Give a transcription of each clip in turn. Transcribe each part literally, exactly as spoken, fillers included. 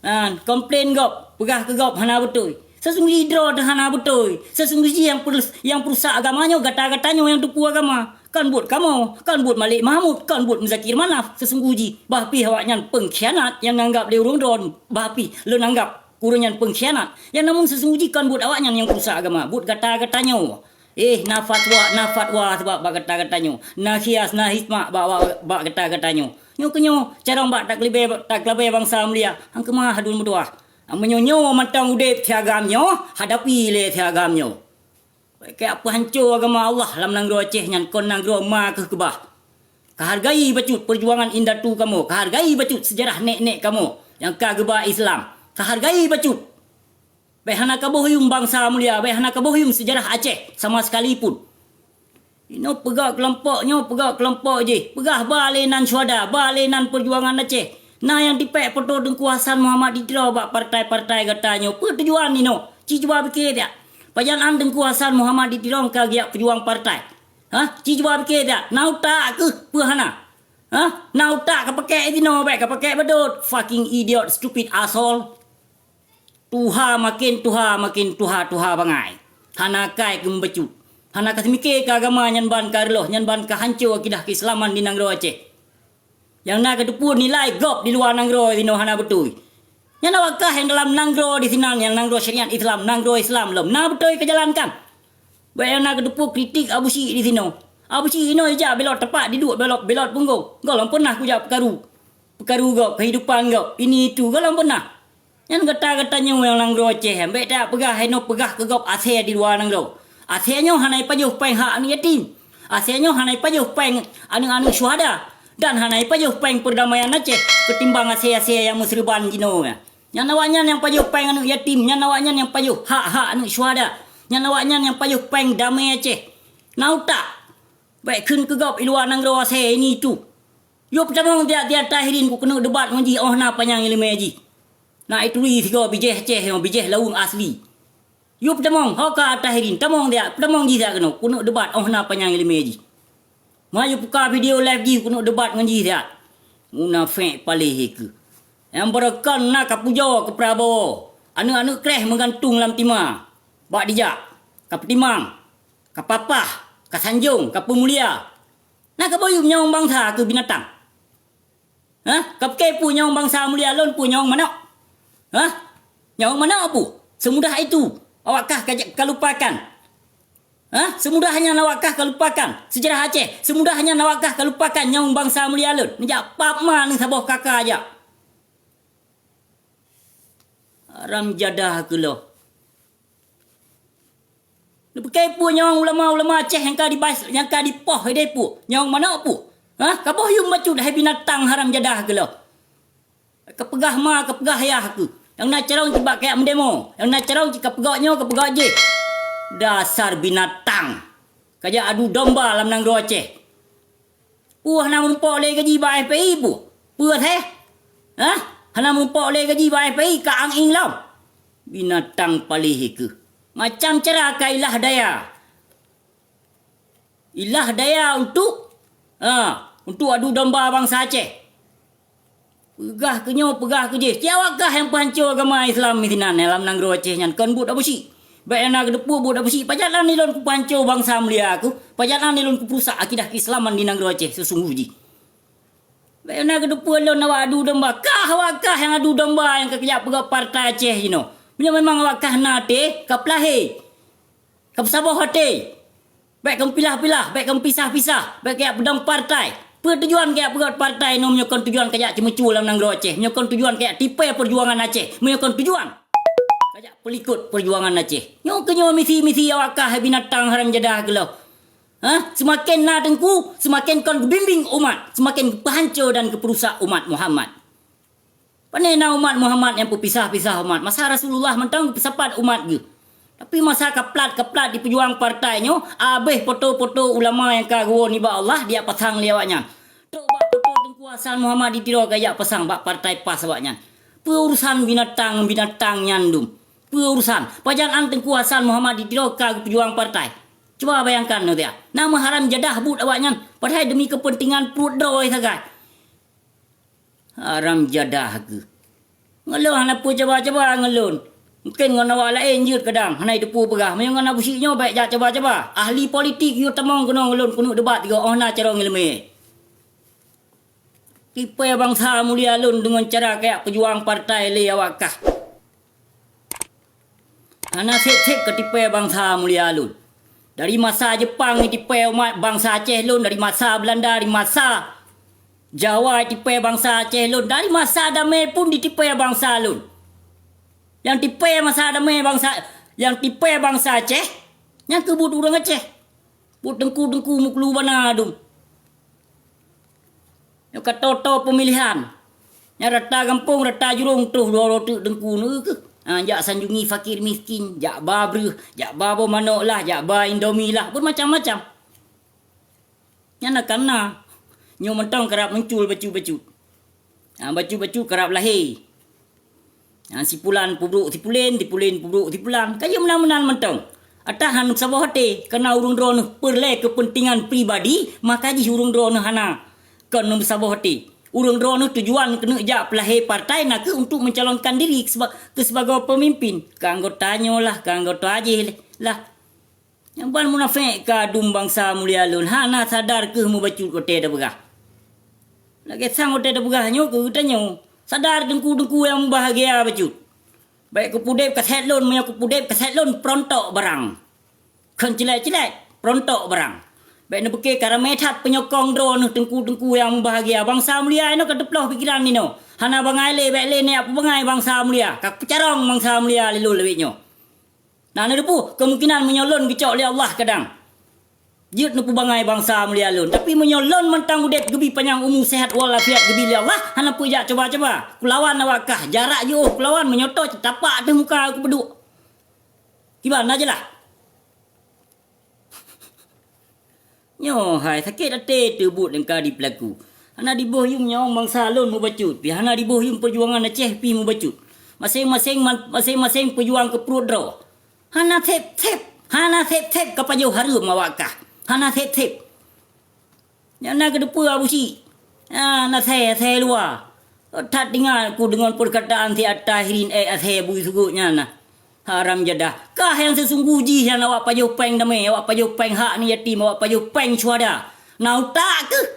An, komplain gob, peugah keu gob hana beutôi. Seusunggoh jih droe teuh hana beutôi. Seusunggoh jih nyang perus-, nyang peurusak agama nyoe gata-gata nyoe nyang tupu agama. Kon buet kamoe, kon buet Malik Mahmud, kon buet Muzakir Manaf. Seusunggoh jih, bah pih awaknyan peungkhianat nyang neuanggap lé ureuëng droe, bah pih lôn anggap ureuëng nyan peungkhianat. Nyang namun seusunggoh jih kon buet awaknyan nyang peurusak agama, buet gata-gata nyoe. Eh, na fatwa, na fatwa sabab bak gata-gata nyoe. Na khias, na hikmah bak, bak, bak gata-gata nyoe. Nyoe keuh nyoe, carông bak takeulabée, takeulabée bansa mulia. Hang keumah hadun meutuah. Meunyoe nyoe mantong udeb si agam nyoe, hadapi lé si agam nyoe. Bék kajak peuhanco agama Allah lam nanggroe Aceh nyan kon nanggroe ma keuh keubah. Kahargai bacut peujuangan indatu kamoe, kahargai bacut seujarah nek-nek kamoe nyang ka geuba Islam. Kahargai bacut. Bék hana kaboh yuem bansa mulia, bék hana kaboh yuem seujarah Aceh sama sekalipun. Inoe peugah keulompok nyoe, peugah keulompok jih. Peugah ba lé nan syuhada, ba lé nan peujuangan Aceh. Na nyang tipék poto Teungku Hasan Muhammad di Tiro bak partai-partai gata nyoe. Peue tujuan inoe? Ci cuba pike siat. Pajan an Teungku Hasan Muhammad di Tiro ka geujak peujuang partai? Hah? Ci cuba pike siat. Na utak keuh peue hana? Hah? Na utak ka pakek inoe bék ka pakek beudôt. Fucking idiot, stupid asshole. Tuha maken tuha, maken tuha-tuha bangai. Hana kai keu meubacut. Hana ka seumike keu agama nyan ban ka reuloh, nyan ban ka hanco akidah keuislaman di nanggroe Aceh. Nyang na kateupeue nilai gob di luwa nanggroe inoe hana beutôi. Nyan awak kah nyang dalam nanggroe di sinan, nyang nanggroe syariat Islam, nanggroe Islam lom na beutôi keujalankan. Bék nyang na kateupeue kritik Abusyik di sinoe. Abusyik inoe ijak belot tepak diduek belot, belot punggong. Gohlom peunah kujak peukaru. Peukaru gob, kehidupan gob, ini itu, gohlom peunah. Nyan gata-gata nyoe nyang nanggroe Aceh, bék tapeugah inoe peugah keu gob asée di luwa nanggroe. Asée nyoe hana ipajoh péng hak aneuëk yatim. Asée nyoe hana ipajoh péng aneuëk-aneuëk syuhada. Dan hana ipajoh péng peurdamaian Aceh keutimbang asée-asée nyang meuseureuban jinoe nyan. Nyan awaknyan nyang pajoh péng aneuëk yatim, nyan awaknyan nyang pajoh hak-hak aneuëk syuhada. Nyan awaknyan nyang pajoh péng damé Aceh. Na utak! Bék kheun keu gob i luwa nanggroe asée ini itu. Yue peutamong tiat-tiat Tahirin ku keuneuk debat ngon jih óh na panyang iéleumé jih. Na ituri sigoe bijéh Aceh nyoe bijéh laweueng asli. Yue peutamong, ho ka Tahirin, tamong tiat, peutamong jih siat keunoe, keuneuk debat óh na panyang iéleumé jih. Ma yue buka video live jih keuneuk debat ngon jih siat. Munafék paléh keuh. Nyang beureukan na ka pujoe keu Prabowo. Aneuëk-aneuëk kréh meugantung lam tima. Bak dijak. Ka peutimang. Ka papah. Ka sanjong. Ka peumulia. Na kaboh yuem nyawöng bansa keu binatang? Hah? Kapike peue nyawöng bansa mulia lôn peue nyawöng manok? Hah? Nyawöng manok peue? Seumudah itu awak kah ka, ka lupakan? Hah? Seumudah nyan awak kah ka lupakan seujarah Aceh? Seumudah nyan awak kah ka lupakan nyawöng bansa mulia lôn? Neujak pap ma neusaboh kaka jak. Haram jadah keuloh. Neupike peue nyawöng ulama-ulama Aceh nyang ka dibas-, nyang ka dipoh ideh peue? Nyawöng manok peue? Hah? Kaboh yuem bacut hai binatang haram jadah keuloh. Kapeugah ma, kapeugah yah keuh. Nyang na carông cit bak kajak meudemo. Nyang na carông cit kapeugah nyoe, kapeugah jih. Dasar binatang. Kajak adu domba lam nanggroe Aceh. Peue hana meurumpok lé gaji bak F P I peue? Peue asée? Hah? Hana meurumpok lé gaji bak F P I ka ang-ing lom. Binatang paléh keuh. Macam cara ka ilah daya. Ilah daya untuk, ha, untuk adu domba bansa Aceh. Peugah keu nyoe, peugah keu jih. Ci awak kah nyang peuhanco agama Islam meusinan lam nanggroe Aceh nyan kon buet Abusyik. Bék nyang na geuteupeue buet Abusyik. Pajan an ilôn kupeuhanco bansa mulia keuh? Pajan an ilôn kupeurusak akidah keuislaman di nanggroe Aceh seusunggoh jih? Bék nyang na geuteupeue lôn awak adu domba. Kah awak kah nyang adu domba nyang ka kajak peugöt partai Aceh jinoe. Meunyoe memang awak kah na até, ka peulahé. Ka peusaboh até. Bék kamoe pilah-pilah, bék kamoe pisah-pisah, bék kajak peudong partai. Peue tujuan kajak peugöt partai nyoe meunyoe kon tujuan kajak ceumeucue lam nanggroe Aceh, meunyoe kon tujuan kajak tipée peujuangan Aceh, meunyoe kon tujuan kajak peulikot peujuangan Aceh? Nyoe keuh nyoe misi-misi awak kah hai binatang haram jadah keuloh. Hah? Seumaken na teungku, seumaken kon geubimbéng umat, seumaken geupeuhanco dan geupeurusak umat Muhammad. Pane na umat Muhammad nyang peupisah-pisah umat? Masa Rasulullah mantong geupeusapat umat geuh. Tapi masa kaplat-kaplat jipeujuang partai nyoe, abéh poto-poto ulama nyang ka geuwoe nibak Allah dijak pasang lé awaknyan. Trok bak poto Teungku Hasan Muhammad di Tiro ka jak pasang bak partai PAS awaknyan. Peue urusan binatang-binatang nyan dum? Peue urusan? Pajan an Teungku Hasan Muhammad di Tiro ka geupeujuang partai? Cuba bayangkan, na meuharam jadah buet awaknyan, padahai demi keupeuntengan pruet droe sagai. Haram jadah keuh. Ngon lôn hana peue cuba-cuba ngon lôn. Mungken ngon awak laén jeuet kadang hana jiteupeue peugah. Meunyoe ngon Abu Syik nyoe bèk jak cuba-cuba. Ahli politik yue tamong keunoe ngon lôn keuneuk debat tiga óh na carông iéleumé. Tipèe bansa mulia lôn deungon cara kajak peujuang partai lé awak kah. Hana sép-sép katipèe bansa mulia lôn. Dari masa Jepang jitipèe umat bansa Aceh lôn, dari masa Beulanda, dari masa Jawa jitipèe bansa Aceh lôn, dari masa damé pun jitipèe bansa lôn. Nyang tipèe masa damé bansa, nyang tipèe bansa Aceh, nyan keuh buet ureuëng Aceh. Buet teungku-teungku muklu bana dum. Nyoe ka toe-toe peumilihan. Nyan rata gampông, rata jurông troh dua droe teuk teungku neu keuh. Ha, jak sanjungi fakir miskin, jak ba breueh, jak ba boh manok lah, jak ba indomie lah, beumacam-macam. Nyan na kana. Nyoe mantong karab muncul bacut-bacut. Ha, bacut-bacut karab lahé. Ha, sipulan peubrok sipulen, sipulen peubrok sipulan. Ka jeuet meunan-meunan mantong. Atahan saboh até, kareuna ureuëng droeneuh peureulée keupeuntengan pribadi, maka jih ureuëng droeneuh hana kon meusaboh até. Ureuëng droeneuh tujuan keuneuk jak peulahé partai na kheueh untuk mencalonkan diri keu seba-, keu sibagoe peumimpin. Keu anggota nyoe lah, keu anggota jéh lah. Nyang ban munafék ka dum bansa mulia lôn, hana sadar kheueh mubacut watée tapeugah. Lagée sang watée tapeugah nyoe keu geutanyoe. Sadar teungku-teungku nyang mubahgia bacut. Bék keupeudeb kasét lôn, meunyoe keupeudeb kasét lôn peurontok barang. Kon cilet-cilet, peurontok barang. Bék neupike ka ramé that peunyokong droeneuh teungku-teungku nyang mubahgia. Bansa mulia inoe ka teuploh pikeran inoe. Hana bangai lé, bék lé neujak peubangai bansa mulia. Ka peucarông bansa mulia lé lôn lawét nyoe. Na neuteupeue, kemungkinan meunyoe lôn geucok lé Allah kadang jeuet neupeubangai bansa mulia lôn. Tapi meunyoe lôn mantong udeb geubi panyang umu, sehat walafiat geubi lé Allah, hana peue jak cuba-cuba. Kulawan awak kah, jarak jiôh kulawan, meunyoe toh tapak ateueh muka kupeuduek. Kiban na jeulaih. Nyoe hai sakét até teubuet nyang ka dipeulaku. Hana diboh yuem nyawöng bansa lôn mubacut, pih hana diboh yuem peujuangan Aceh pih mubacut. Maséng-maséng man-, maséng-maséng peujuang keu pruet droe. Hana sép-sép, hana sép-sép ka pajoh hareuem awak kah. Hana sép-sép. Nyang na geuteupeue Abu Syik. Ah, na asèe, asèe luwa. That teuingat ku deungon peukataan si Atta Hirin, eh, asèe bui sugot nyan na. Haram jadah. Kah nyang seusunggoh jih nyan awak pajoh péng damé, awak pajoh péng hak aneuk yatim, awak pajoh péng syuhada. Na utak keuh.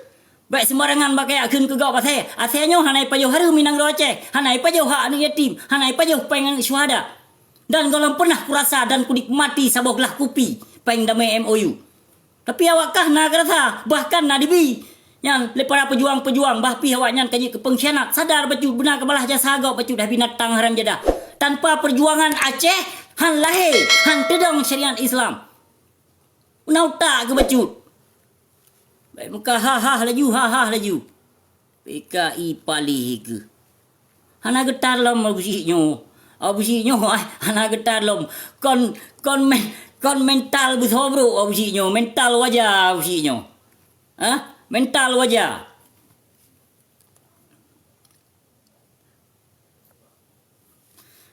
Bék seumbarangan bak kajak kheun keu gob asèe. Asèe nyoe hana jipajoh hareuem inong droe Aceh, hana jipajoh hak aneuk yatim, hana jipajoh péng aneuk syuhada. Dan gohlom peunah kurasa dan kunikmati saboh glah kupi péng damé M O U. Tapi awak kah na geurasa, bahkan na dibi. Nyan lé para peujuang-peujuang, bah pih awak nyan ka jeuet keu peungkhianat. Sadar bacut, beuna keubalah jasa gob bacut, hai binatang haram jadah. Tanpa peujuangan Aceh, han lahé, han teudong syariat Islam. Beuna utak keuh bacut. Bék meuka ha-ha laju, ha-ha laju. P K I paléh keuh. Hana geutar lom Abu Syik nyoe. Abu Syik nyoe, ah, hana geutar lom. Kon, kon men-, kon mental beusoe brok Abu Syik nyoe. Mental waja Abu Syik nyoe. Hah? Mental waja.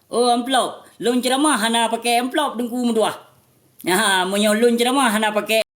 Oh, amplop. Lôn ceuramah hana pakai amplop, Teungku meutuah. Ha, meunyoe lôn ceuramah hana pakai